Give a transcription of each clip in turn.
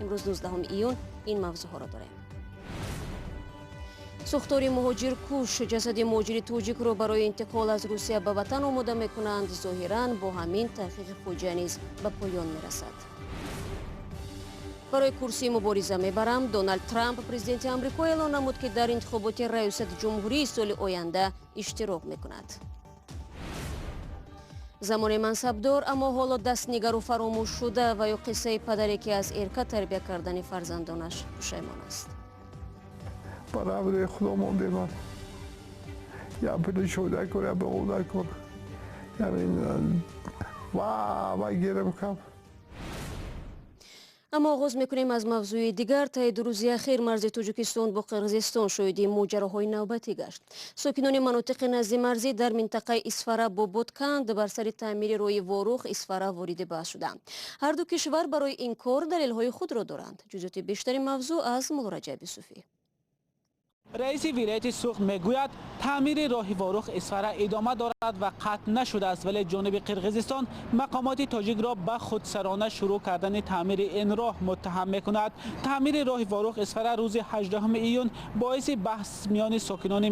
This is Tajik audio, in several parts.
Имрӯз, 19 июн, ин мавзӯъҳоро дорем: сӯхтори муҳоҷиркуш, ҷасади муҳоҷири тоҷикро барои интиқол аз Русия ба ватан омода мекунанд, зоҳиран бо ҳамин таҳқиқи фоҷиа низ ба поён мерасад. Барои курсӣ мубориза мебарам. Доналд Трамп, президенти Амрико, эълон намуд, ки дар интихоботи раёсати ҷумҳурии соли оянда иштирок мекунад. Замоне мансабдор, аммо ҳоло дастнигару фаромӯшшуда ва ё қиссаи падаре, ки аз эрка тарбия кардани фарзандонаш пушаймон аст. Ба раври Худо мондем. Я пили кор, я беғуда кор, яъне ва гирем кам. Аммо оғоз мекунем аз мавзӯи дигар. Таи 2 рӯзи ахир марзи Тоҷикистон бо Қирғизистон шоҳиди моҷароҳои навбатӣ гашт. Сокинони манотиқи назди марзӣ дар минтақаи Исфара бо Ботканд бар сари таъмири роҳи Ворух Исфара вориди баҳс шуданд. Ҳар ду кишвар барои ин кор далелҳои худро доранд. Ҷузъиёти бештари мавзӯъ аз Муллораҷаб Юсуфӣ. Раиси вилояти Суғд мегӯяд, таъмири роҳи Ворух Исфара идома дорад ва қатъ нашудааст, вале ҷониби Қирғизистон мақомоти тоҷикро ба худсарона шурӯъ кардани таъмири ин роҳ муттаҳам мекунад. Таъмири роҳи Ворух Исфара рӯзи 18 июн боиси баҳс миёни сокинони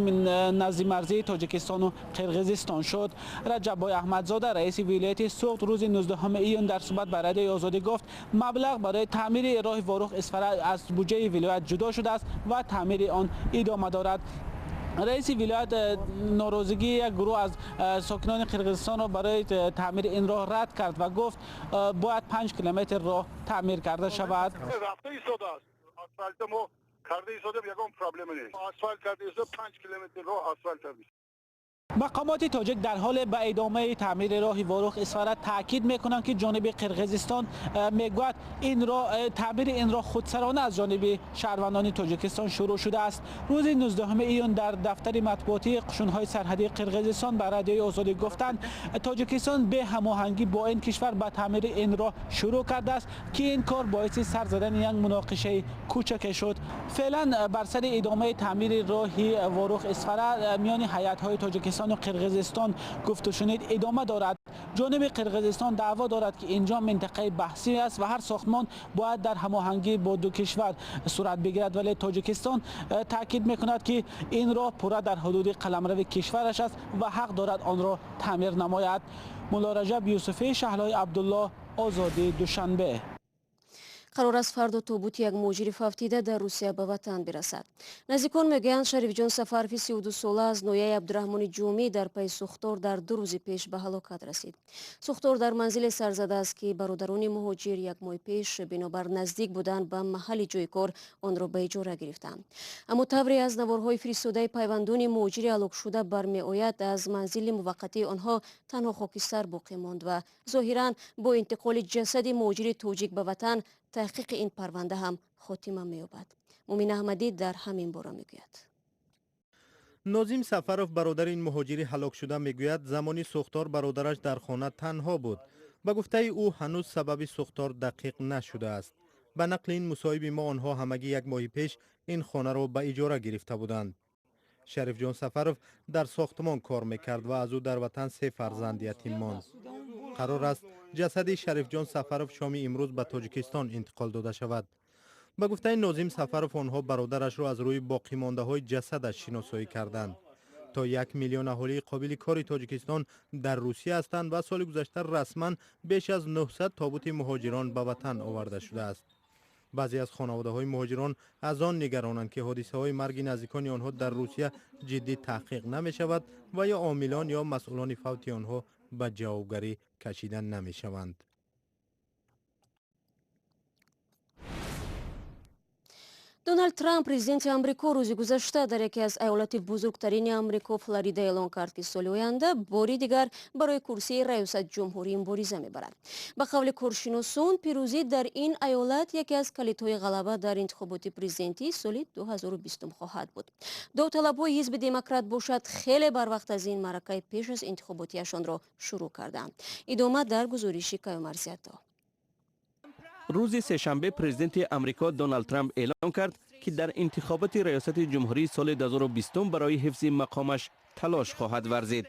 наздимарзии Тоҷикистону Қирғизистон шуд. Раҷаббой Аҳмадзода, раиси вилояти Суғд, рӯзи 19 июн дар суҳбат ба Радиои Озодӣ гуфт, маблағ барои таъмири роҳи Ворух Исфара аз буҷаи вилоят ҷудо шудааст ва таъмири он идома дорад. Раиси вилоят норозигии як гурӯҳ аз сокинони Қирғизистонро барои таъмири ин роҳ рад кард ва гуфт, бояд 5 километр роҳ таъмир карда шавад. Рафта истодааст, асфалта мо карда истодем, ягон проблема нест. Асфалт карда истод, 5 километр роҳ асфалт карда. Мақомоти тоҷик дар ҳоле ба идомаи таъмири роҳи Ворух Исфара таъкид мекунанд, ки ҷониби Қирғизистон мегӯяд, таъмири ин роҳ худсарона аз ҷониби шаҳрвандони Тоҷикистон шурӯъ шудааст. Рӯзи 19 июн дар дафтари матбуотии қушунҳои сарҳадии Қирғизистон ба Радиои Озодӣ гуфтанд, Тоҷикистон беҳамоҳангӣ бо ин кишвар ба таъмири ин роҳ шурӯъ кардааст, ки ин кор боиси сар задани як муноқишаи кӯчаке шуд. Феълан бар сари идомаи таъмири роҳи Ворух Исфара миёни ҳайатҳои Тоҷикистону Қирғизистон гуфтушунид идома дорад. Ҷониби Қирғизистон даъво дорад, ки инҷо минтақаи баҳсӣ аст ва ҳар сохтмон бояд дар ҳамоҳангӣ бо ду кишвар сурат бигирад, вале Тоҷикистон таъкид мекунад, ки ин роҳ пурра дар ҳудуди қаламрави кишвараш аст ва ҳақ дорад онро таъмир намояд. Муллораҷаб Юсуфӣ, Шаҳлои Абдуллоҳ, Озодӣ, Душанбе. Қарор аст, фардо тобути як муҳоҷири фавтида дар Русия ба ватан бирасад. Наздикон мегӯянд, Шарифҷон Сафарови 32 сола аз ноҳияи Абдураҳмони Ҷомӣ дар пайи сӯхтор дар 2 рӯзи пеш ба ҳалокат расид. Сӯхтор дар манзиле сар задааст, ки бародарони муҳоҷир як моҳ пеш бинобар наздик будан ба маҳалли ҷои кор онро ба иҷора гирифтанд. Аммо тавре аз наворҳои фиристодаи пайвандони муҳоҷири ҳалокшуда бармеояд, аз манзили муваққатии онҳо танҳо хокистар боқӣ монд ва зоҳиран бо интиқоли ҷасади муҳоҷири тоҷик ба ватан таҳқиқи ин парванда ҳам хотима меёбад. Мумин Аҳмадӣ дар ҳамин бора мегӯяд. Нозим Сафаров, бародари ин муҳоҷири ҳалокшуда, мегӯяд, замони сӯхтор бародараш дар хона танҳо буд. Ба гуфтаи ӯ, ҳанӯз сабаби сӯхтор дақиқ нашудааст. Ба нақли ин мусоҳиби мо, онҳо ҳамагӣ як моҳи пеш ин хонаро ба иҷора гирифта буданд. Шарифҷон Сафаров дар сохтмон кор мекард ва аз ӯ дар ватан се фарзанд ятим монд. Қарор аст, ҷасади Шарифҷон Сафаров шоми имрӯз ба Тоҷикистон интиқол дода шавад. Ба гуфтаи Нозим Сафаров, онҳо бародарашро аз рӯи боқимондаҳои ҷасадаш шиносоӣ карданд. То 1 миллион аҳолии қобили кори Тоҷикистон дар Русия ҳастанд ва соли гузашта расман беш аз 900 тобути муҳоҷирон ба ватан оварда шудааст. Баъзе аз хонаводаҳои муҳоҷирон аз он нигаронанд, ки ҳодисаҳои марги наздикони онҳо дар Русия ҷиддӣ таҳқиқ намешавад ва ё омилон ё масъулони фавти онҳо ба ҷавобгарӣ кашида намешаванд. Доналд Трамп, президенти Амрико, рӯзи гузашта дар яке аз айолати бузургтарини Амрико, Флорида, эълон кард, ки соли оянда бори дигар барои курсии раёсат ҷумҳурӣ мубориза мебарад. Ба қавли коршиносон, пирӯзӣ дар ин айолат яке аз калидҳои ғалаба дар интихоботи президентии соли 2020 хоҳад буд. Довталабҳои ҳизби Демократ бошад, хеле барвақт аз ин маъракаи пеш аз интихоботиашонро шурӯъ карданд. Идома дар гузориши Каюмарзиято. Рӯзи сешанбе президенти Амрико Доналд Трамп эълон кард, ки дар интихоботи раёсати ҷумҳурии соли 2020 барои ҳифзи мақомаш талош хоҳад варзид.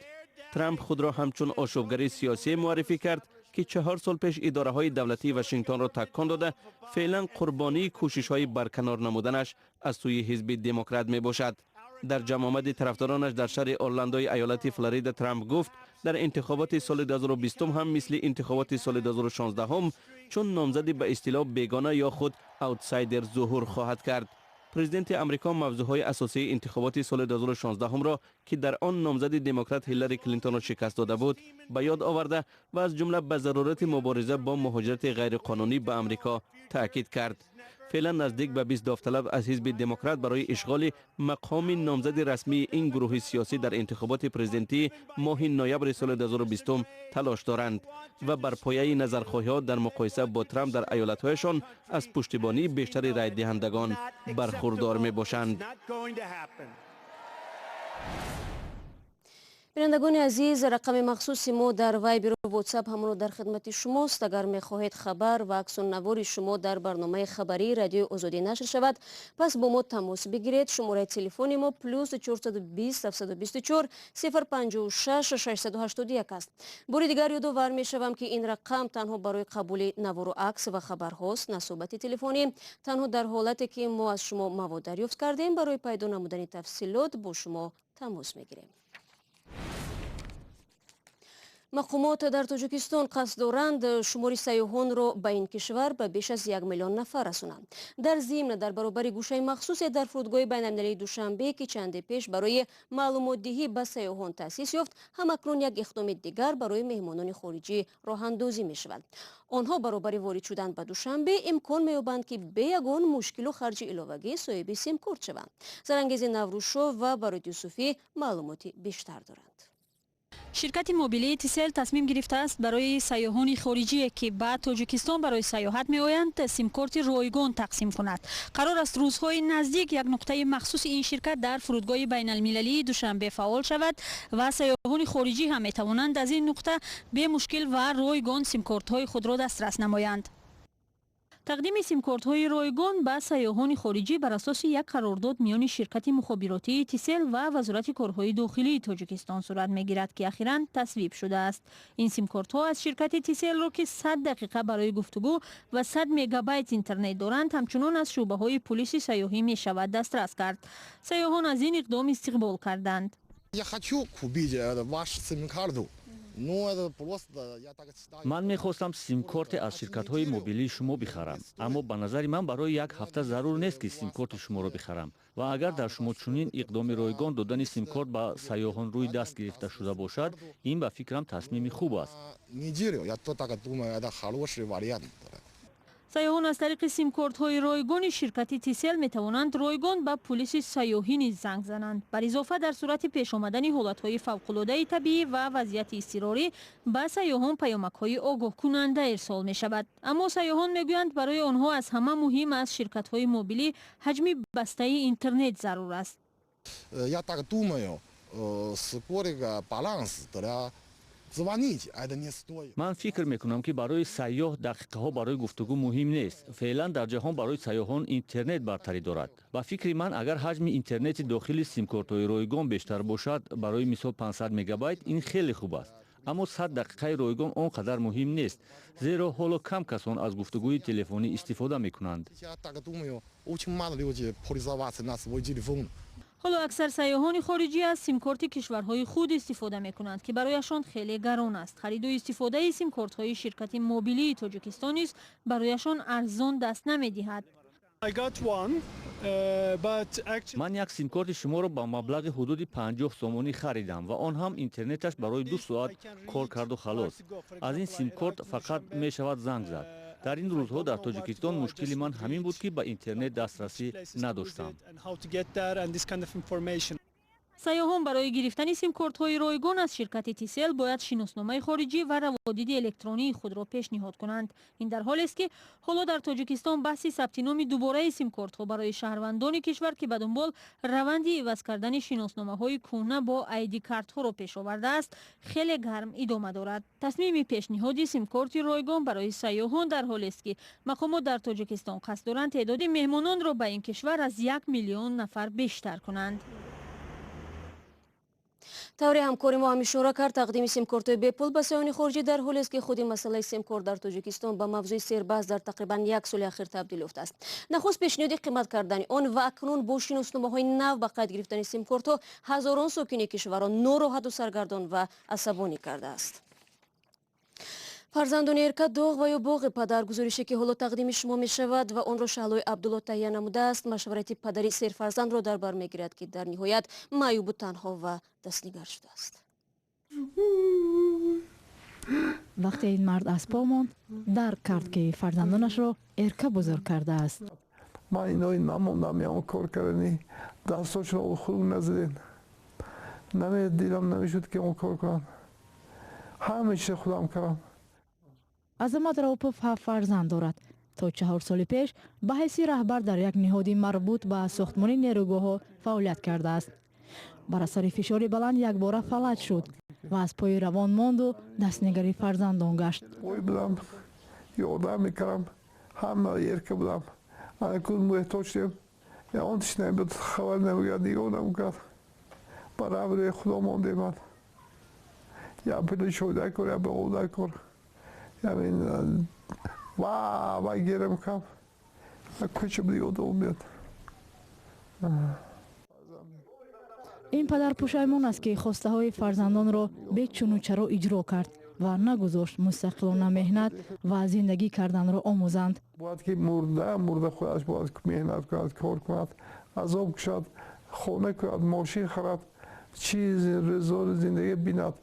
Трамп худро ҳамчун ошӯбгари сиёсӣ муаррифӣ кард, ки ки 4 сол пеш идораҳои давлатии Вашингтонро такон дода, феълан қурбонии кӯшишҳои барканор намуданаш аз сӯи ҳизби Демократ мебошад. Дар ҷамъомади тарафдоронаш дар шаҳри Орландои айолати Флорида Трамп гуфт, дар интихоботи соли 2020 ҳам мисли интихоботи соли 2016 чун номзади ба истилоҳ бегона ё худ аутсайдер зуҳур хоҳад кард. Президенти Амрико мавзӯъҳои асосии интихоботи соли 2016-ро, ки дар он номзади демократ Ҳиллари Клинтонро шикаст дода буд, ба ёд оварда ва аз ҷумла ба зарурати мубориза бо муҳоҷирати ғайриқонунӣ ба Амрико таъкид кард. Феълан наздик ба 20 довталаб аз ҳизби Демократ барои ишғоли мақоми номзади расмии ин гурӯҳи сиёсӣ дар интихоботи президентии моҳи ноябри соли 2020 талош доранд ва бар пояи назархоҳиҳо дар муқоиса бо Трамп дар айолатҳояшон аз пуштибонии бештари райдиҳандагон бархурдор мебошанд. Бинандагони азиз, рақами махсуси мо дар Вайберу Ватсап ҳамоно дар хидмати шумост. Агар мехоҳед хабар ва аксу навори шумо дар барномаи хабарии Радиои Озодӣ нашр шавад, пас бо мо тамос бигиред. Шумораи телефони мо +420 724 056 681 аст. Бори дигар ёдовар мешавам, ки ин рақам танҳо барои қабули навору акс ва хабарҳост, на суҳбати телефонӣ. Танҳо дар ҳолате ки мо аз шумо мавод дарёфт кардем, барои пайдо намудани тафсилот бо шумо тамос мегирем. Мақомот дар Тоҷикистон қасд доранд шумори сайёҳонро ба ин кишвар ба беш аз 1 миллион нафар расонанд. Дар зимн, дар баробари гӯшаи махсусе дар фурудгоҳи байналмилалии Душанбе, ки чанде пеш барои маълумотдиҳӣ ба сайёҳон таъсис ёфт, ҳамакнун як иқдоми дигар барои меҳмонони хориҷӣ роҳандозӣ мешавад. Онҳо баробари ворид шудан ба Душанбе имкон меёбанд, ки бе ягон мушкилу харҷи иловагӣ соҳиби симкорт шаванд. Зарангези Наврӯзшо ва Барод Юсуфӣ маълумоти бештар доранд. Ширкати мобилии Тисел тасмим гирифтааст, барои сайёҳони хориҷие, ки ба Тоҷикистон барои сайёҳат меоянд, симкорти ройгон тақсим кунад. Қарор аст, рӯзҳои наздик як нуқтаи махсуси ин ширкат дар фурудгоҳи байналмилалии Душанбе фаъол шавад ва сайёҳони хориҷӣ ҳам метавонанд аз ин нуқта бемушкил ва ройгон симкортҳои худро дастрас намоянд. Тақдими симкортҳои ройгон ба сайёҳони хориҷӣ бар асоси як қарордод миёни ширкати мухобиротии Тисел ва Вазорати корҳои дохилии Тоҷикистон сурат мегирад, ки ахиран тасвиб шудааст. Ин симкортҳо аз ширкати Тиселро, ки 100 дақиқа барои гуфтугӯ ва 100 мегабайт интернет доранд, ҳамчунон аз шӯъбаҳои пулиси сайёҳӣ мешавад дастрас кард. Сайёҳон аз ин иқдом истиқбол карданд. Я хочу купить ваш сим-карту. Ман мехостам симкорте аз ширкатҳои мобилии шумо бихарам, аммо ба назари ман барои як ҳафта зарур нест, ки симкорти шуморо бихарам. Ва агар дар шумо чунин иқдоми ройгон додани симкорт ба сайёҳон рӯи даст гирифта шуда бошад, ин ба фикрам тасмими хуб аст. Неделю, я то так думаю, это хороший вариант. Сайёҳон аз тариқи симкортҳои ройгони ширкати Тисел метавонанд ройгон ба пулиси сайёҳӣ низ занг зананд. Бар изофа, дар сурати пеш омадани ҳолатҳои фавқулодаи табиӣ ва вазъияти изтирорӣ ба сайёҳон паёмакҳои огоҳкунанда ирсол мешавад. Аммо сайёҳон мегӯянд, барои онҳо аз ҳама муҳим аз ширкатҳои мобилӣ ҳаҷми бастаи интернет зарур аст. Я так думаю, сколько баланс для звонить, это не стоит. Ман фикр мекунам, ки барои сайёҳ дақиқаҳо барои гуфтугӯ муҳим нест. Феълан дар ҷаҳон барои сайёҳон интернет бартарӣ дорад. Ба фикри ман, агар ҳаҷми интернети дохили симкортҳои ройгон бештар бошад, барои мисол 500 мегабайт, ин хеле хуб аст. Аммо 100 дақиқаи ройгон он қадар муҳим нест, зеро ҳоло кам касон аз гуфтугӯи телефонӣ истифода мекунанд. Я так думаю, очень мало людей пользоваться на свой телефон. Ҳоло аксар сайёҳони хориҷӣ аз симкорти кишварҳои худ истифода мекунанд, ки барояшон хеле гарон аст. Хариду истифодаи симкортҳои ширкати мобилии Тоҷикистон низ барояшон арзон даст намедиҳад. Ман як симкорти шуморо ба маблағи ҳудуди 50 сомонӣ харидам ва он ҳам интернеташ барои 2 соат кор карду халос. Аз ин симкорт фақат мешавад занг зад. Дар ин рӯзҳо дар Тоҷикистон мушкили ман ҳамин буд, ки ба интернет дастрасӣ надоштам. Сайёҳон барои гирифтани симкортҳои ройгон аз ширкати Тисел бояд шиносномаи хориҷӣ ва раводиди электронии худро пешниҳод кунанд. Ин дар ҳолест, ки ҳоло дар Тоҷикистон баҳси сабти номи дубораи симкортҳо барои шаҳрвандони кишвар, ки ба дунбол раванди иваз кардани шиносномаҳои кӯҳна бо айди картҳоро пеш овардааст, хеле гарм идома дорад. Тасмими пешниҳоди симкорти ройгон барои сайёҳон дар ҳолест, ки мақомот дар Тоҷикистон қасд доранд теъдоди меҳмононро ба ин кишвар аз 1 миллион нафар бештар кунанд. Тавре ҳамкори мо ҳам ишора кард, тақдими симкортҳои бепул ба сайёҳони хориҷӣ дар ҳолест, ки худи масъалаи симкорт дар Тоҷикистон ба мавзӯи сербаҳс дар тақрибан як соли ахир табдил ёфтааст. Нахуст пешниҳоди қимат кардани он ва акнун бо шиносномаҳои нав ба қайд гирифтани симкортҳо ҳазорон сокини кишварро нороҳату саргардон ва асабонӣ кардааст. Фарзандони эрка, доғ ва ё боғи падар, гузорише ки ҳоло тақдими шумо мешавад ва онро Шаҳлои Абдулло таҳия намудааст, машварати падари серфарзандро дар бар мегирад, ки дар ниҳоят маъюбу танҳо ва дастнигар шудааст. Вақте ин мард аз по монд, дарк кард, ки фарзандонашро эрка бузург кардааст. Ман инои намондам, ягон кор кардани дастошро хуб назадем, наме дилам намешуд, ки он кор кунам, ҳама чиз худам кардам. Азамат Раупов ҳафт фарзанд дорад. То 4 соли пеш ба ҳайси раҳбар дар як ниҳоди марбут ба сохтмони нерӯгоҳҳо фаъолият кардааст. Бар асари фишори баланд якбора фалаҷ шуд ва аз пои равон монду дастнигари фарзандон гашт. Бой будам, ёрдам мекардам, ҳама ерка будам. Анакун муҳтоҷ шудем, ягон тиш набуд, хабар намекард, нигоҳ намекард. Бар амри Худо мондем. Ман як пули чой дакор, як об дакор, ва гирам кам кӯча буд, ёдам меяд. Ин падар пушаймон аст, ки хостаҳои фарзандонро бечуну чаро иҷро кард ва нагузошт мустақилона меҳнат ва зиндагӣ карданро омӯзанд. Бояд ки мурда мурда худаш бояд меҳнат кунад, кор кунад, азоб кушад, хона кунад, мошин харад, чиз рӯзори зиндагӣ бинад.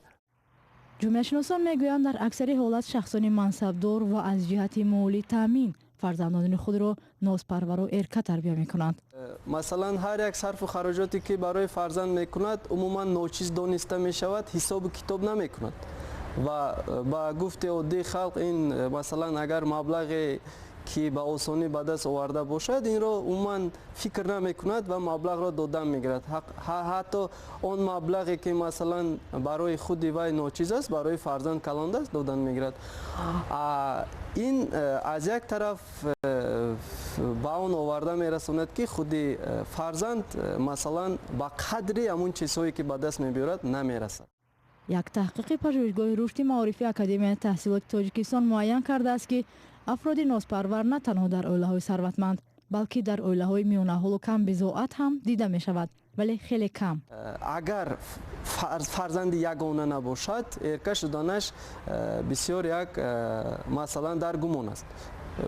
Ҷомеашиносон мегӯянд, дар аксари ҳолат шахсони мансабдор ва аз ҷиҳати молӣ таъмин фарзандони худро нозпарвару эрка тарбия мекунанд. Масалан, ҳар як сарфу хароҷоте, ки барои фарзанд мекунад, умуман ночиз дониста мешавад, ҳисобу китоб намекунад. Ва ба гуфти оддии халқ, ин масалан, агар маблағе ки ба осонӣ ба даст оварда бошад, инро умуман фикр намекунад ва маблағро додан мегирад. Ҳатто он маблағе, ки масалан барои худи вай ночиз аст, барои фарзанд калон аст, додан мегирад. Ин аз як тараф ба он оварда мерасонад, ки худи фарзанд масалан ба қадри ҳамун чизҳое, ки ба даст мебиёрад, намерасад. Як таҳқиқи Пажӯҳишгоҳи рушди маорифи Академияи таҳсилоти Тоҷикистон муайян кардааст, ки афроди нозпарвар на танҳо дар оилаҳои сарватманд, балки дар оилаҳои миёнаҳолу камбизоат ҳам дида мешавад, вале хеле кам. Агар фарзанди ягона набошад, эрка шуданаш бисёр як масалан дар гумон аст,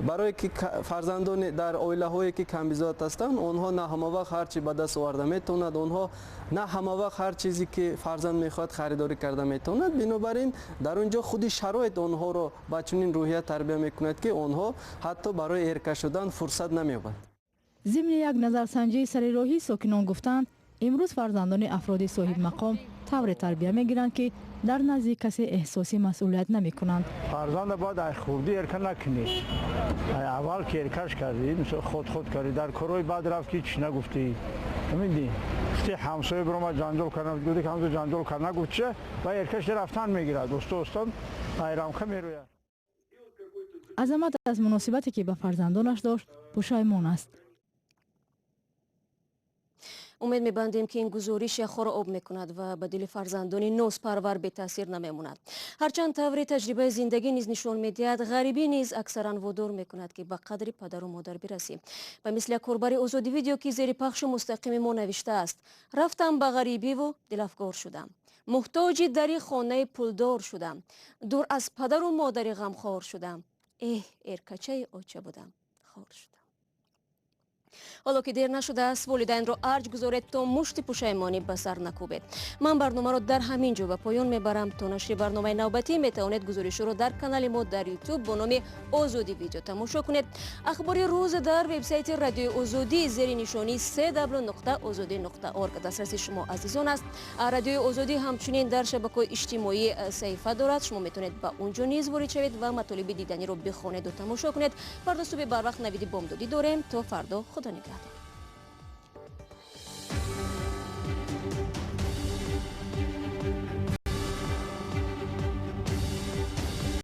барое ки фарзандони дар оилаҳое, ки камбизоат ҳастанд, онҳо на ҳама вақт ҳар чи ба даст оварда метавонад, онҳо на ҳама вақт ҳар чизе, ки фарзанд мехоҳад, харидорӣ карда метавонад. Бинобар ин дар он ҷо худи шароит онҳоро ба чунин рӯҳия тарбия мекунад, ки онҳо ҳатто барои эрка шудан фурсат намеёбанд. Зимни як назарсанҷии сари роҳӣ сокинон гуфтанд, имрӯз фарзандони афроди соҳибмақом тавре тарбия мегиранд, ки дар назди касе эҳсоси масъулият намекунанд. Фарзанда бояд ай хурдӣ эрка накунӣ. Аввал ки эркаш кардӣ, мисол, худ худ кардӣ, дар корҳои бад рафт, ки чӣ нагуфтӣ, амидӣ гуфти ҳамсоя бирома ҷанҷол кард, гуфти ҳамсоя ҷанҷол кард, нагуфт ча ва эркаш рафтан мегирад, уста уста айрамка мерӯяд. Азамат аз муносибате, ки ба фарзандонаш дошт, пушаймон аст. Умед мебандем, ки ин гузориш яхҳоро об мекунад ва ба дили фарзандони нозпарвар бетаъсир намемонад. Ҳарчанд таври таҷрибаи зиндагӣ низ нишон медиҳад, ғарибӣ низ аксаран водор мекунад, ки ба қадри падару модар бирасӣ. Ба мисли як корбари Озоди Видео, ки зери пахши мустақими мо навиштааст: «Рафтам ба ғарибиву дилафгор шудам, муҳтоҷи дари хонаи пулдор шудам, дур аз падару модари ғамхор шудам. Эҳ, эркачаи оча будам, хор шудам». Ҳоло ки дер нашудааст, волидайнро арҷ гузоред, то мушти пушаймонӣ ба сар накӯбед. Ман барномаро дар ҳамин ҷо ба поён мебарам. То нашри барномаи навбатӣ метавонед гузоришҳоро дар канали мо дар Ютуб бо номи Озодӣ Видео тамошо кунед. Ахбори рӯз дар вебсайти Радиои Озодӣ зери нишонии cw.ozodi.org дастраси шумо азизон аст. Радиои Озодӣ ҳамчунин дар шабакаҳои иҷтимоӣ саҳифа дорад. Шумо метавонед ба он ҷо низ ворид шавед ва матолиби диданиро бихонеду тамошо кунед. Фардо субҳи барвақт Навиди бомдодӣ дорем. То фардо, Худо нигаҳдор.